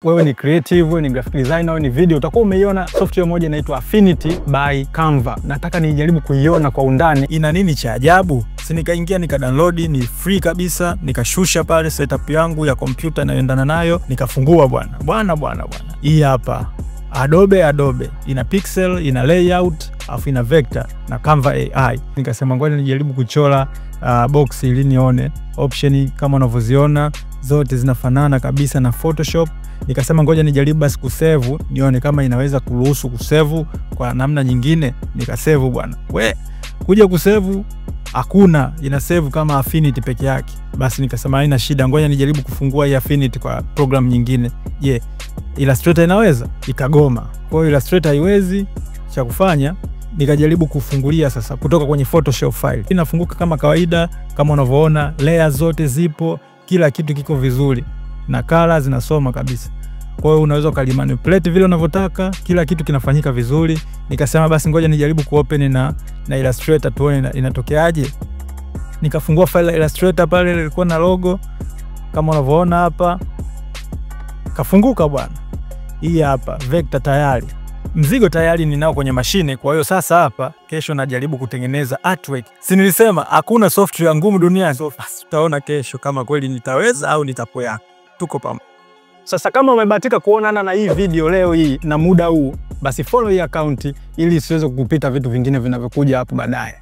Wewe ni creative, wewe ni graphic designer, wewe ni video, utakuwa umeiona software moja inaitwa Affinity by Canva. Nataka nijaribu kuiona kwa undani, ina nini cha ajabu. Si nikaingia nikadownload, ni free kabisa, nikashusha pale setup yangu ya kompyuta inayoendana nayo, nikafungua bwana. Bwana bwana bwana. Hii hapa Adobe ina pixel, ina layout, afu ina vector na Canva AI. Nikasema ngoja nijaribu kuchora box ili nione option kama unavyoziona zote zinafanana kabisa na Photoshop. Nikasema ngoja nijaribu basi kusave nione kama inaweza kuruhusu kusave kwa namna nyingine. Nikasave bwana. We, kuja kusave hakuna, ina save kama Affinity peke yake. Basi nikasema haina shida, ngoja nijaribu kufungua hii Affinity kwa program nyingine. Je, Illustrator inaweza? Ikagoma. Kwa hiyo Illustrator haiwezi. Cha kufanya nikajaribu kufungulia sasa kutoka kwenye Photoshop file. Inafunguka kama kawaida, kama unavyoona layer zote zipo, kila kitu kiko vizuri na color zinasoma kabisa. Kwa hiyo unaweza ukalimanipulate vile unavyotaka, kila kitu kinafanyika vizuri. Nikasema basi ngoja nijaribu kuopen na Illustrator tuone inatokeaje. Nikafungua file ya Illustrator pale, ilikuwa na logo kama unavyoona hapa. Kafunguka bwana. Hii hapa vector tayari. Mzigo tayari ninao kwenye mashine. Kwa hiyo sasa hapa kesho najaribu kutengeneza artwork. Si nilisema hakuna software ngumu duniani. So, tutaona kesho kama kweli nitaweza au nitapoya. Tuko pamoja. Sasa kama umebahatika kuonana na hii video leo hii na muda huu, basi follow hii account ili isiweze kukupita vitu vingine vinavyokuja hapo baadaye.